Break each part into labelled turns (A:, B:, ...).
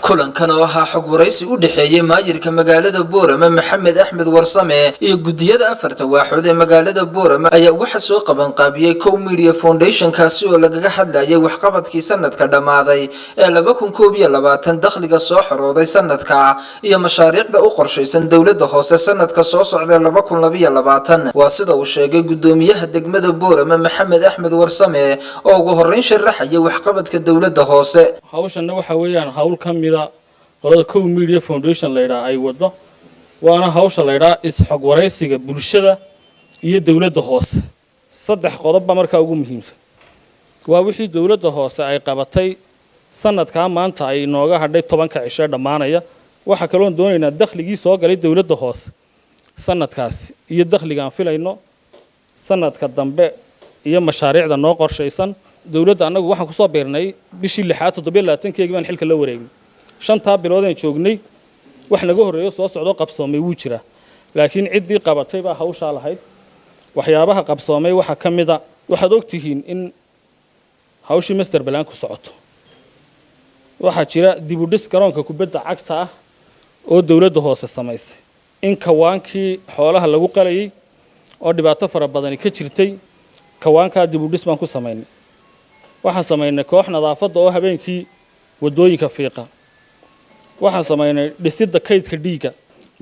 A: Kulankan oo ahaa xog waraysi u dhexeeyey maayirka magaalada Boorama, Maxamed Axmed Warsame, iyo guddiyada afarta waaxood ee magaalada Boorama ayaa waxaa soo qabanqaabiyey Co Media Foundation, kaasi oo lagaga hadlayay waxqabadkii sanadka dhammaaday ee 2021, dakhliga soo xorooday sanadka iyo mashaariicda u qorshaysan dowladda hoose sanadka soo socda 2022. Waa sida uu sheegay guddoomiyaha degmada Boorama, Maxamed Axmed Warsame, oo ugu horreyn sharaxayay waxqabadka dowladda hoose.
B: Hawshanna waxa weeyaan hawl ka mida qolada Co Media Foundation la yidhaha ay waddo, waana hawsha la yidhaha is-xog waraysiga bulshada iyo dowladda hoose. Saddex qodobba markaa ugu muhiimsan waa wixii dowladda hoose ay qabatay sanadkaa maanta ay inooga hadhay 10-ka cisho dhammaanaya. Waxaa kaloon doonaynaa dakhligii soo galay dowladda hoose sanadkaasi iyo dakhligaan filayno sanadka dambe iyo mashaariicda noo qorshaysan dowladda. Annagu waxaan kusoo biirnay bishii lixaad 27-keegii baan xilka la wareegnay. 5-taa biloodeen joognay, wax naga horreeyo soo socdoo qabsoomay wuu jiraa, laakiin ciddii qabatay baa hawshaa lahayd. Waxyaabaha qabsoomay waxaa ka mid a, waxaad ogtihiin in hawshii master plan ku socoto. Waxaa jira dibudhis garoonka kubadda cagta ah oo dowladda hoose samaysay, in kawaankii xoolaha lagu qalayay oo dhibaato fara badani ka jirtay, kawaankaa dibudhis baan ku samaynay. Waxaan samaynay koox nadaafadda oo habeenkii waddooyinka fiiqa. Waxaan samaynay dhisidda kaydka dhiigga.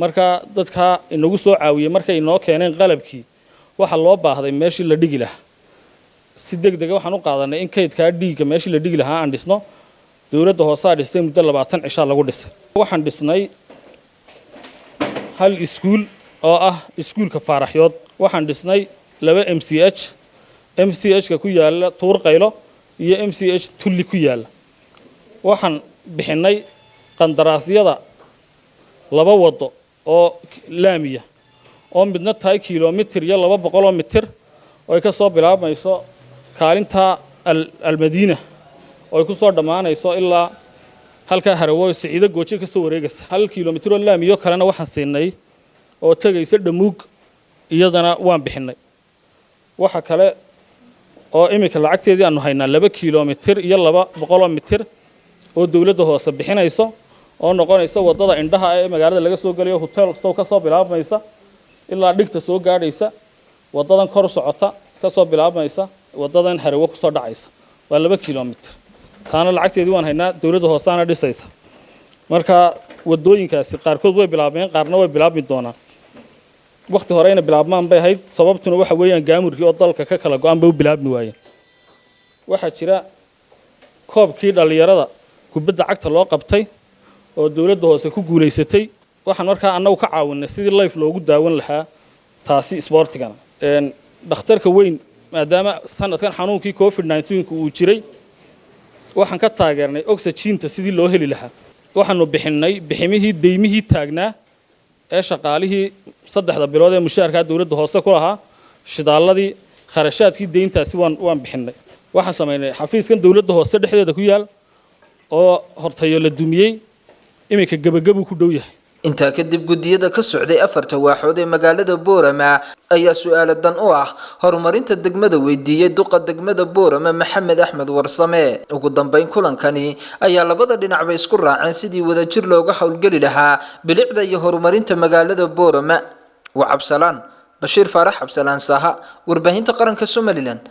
B: Markaa dadkaa inagu soo caawiyey markay inoo keeneen qalabkii, waxaa loo baahday meeshii la dhigi lahaa. Si deg dega waxaan u qaadanay in kaydkaa dhiigga meeshii la dhigi lahaa aan dhisno. Dowladda hoosaa dhistay, muddo 20 cishaa lagu dhisay. Waxaan dhisnay hal iskuul oo ah iskuulka Faaraxyood. Waxaan dhisnay laba MCH, MCH-ka ku yaala Tuurqaylo iyo MCH Tulli ku yaala. Waxaan bixinnay qandaraasyada laba waddo oo laamiya, oo midna tahay kilomitir iyo 200 mitir oo ay ka soo bilaabmayso kaalinta Almadiina oo ay ku soo dhammaanayso ilaa halkaa Harawo Siciido Gooje ka soo wareegaysa. 1 kilomitir oo laamiyo kalena waxaan siinay oo tegaysa Dhamuug, iyadana waan bixinnay. Waxa kale oo iminka lacagteedii aanu haynaa 2 kilomitir iyo 200 mitir oo dowladda hoose bixinayso, oo noqonaysa waddada Indhaha ee magaalada laga soo gelayo, Hotel Sow ka soo bilaabmaysa ilaa Dhigta soo gaadhaysa, waddadan kor socota ka soo bilaabmaysa, waddadan Harawo kusoo dhacaysa. Waa 2 kilomitir, taana lacagteedii waan haynaa, dowladda hooseana dhisaysa. Marka waddooyinkaasi qaarkood way bilaabmeen, qaarna way bilaabmi doonaan. Wakhti horeyna bilaabmaan bay ahayd, sababtuna waxa weeyaan gaamurkii oo dalka ka kala go-an bay u bilaabmi waayeen. Waxaa jira koobkii dhallinyarada kubadda cagta loo qabtay oo dowladda hoose ku guulaysatay. Waxaan markaa annagu ka caawinay sidii live loogu daawan lahaa taasi isboortigana. Dhakhtarka weyn, maadaama sanadkan xanuunkii COVID-19 uu jiray, waxaan ka taageernay oxygen-ta sidii loo heli lahaa. Waxaanu bixinnay biximihii deymihii taagnaa ee shaqaalihii 3-da bilood ee mushaharkaa dowladda hoose ku lahaa, shidaalladii, kharashaadkii deyntaasi waan bixinnay. Waxaan samaynay xafiiskan dowladda hoose dhexdeeda ku yaal oo hortayo la dumiyey, iminka gebagabuu ku dhow yahay.
A: Intaa kadib, guddiyada ka socday afarta waaxood ee magaalada Boorama ayaa su-aalo dan u ah horumarinta degmada weydiiyey duqa degmada Boorama, Maxamed Axmed Warsame. Ugu dambeyn, kulankani ayaa labada dhinacba isku raaceen sidii wadajir looga howlgeli lahaa bilicda iyo horumarinta magaalada Boorama. Waa Cabsalaan Bashiir Faarax, Cabsalaan Saaha, warbaahinta qaranka Somaliland.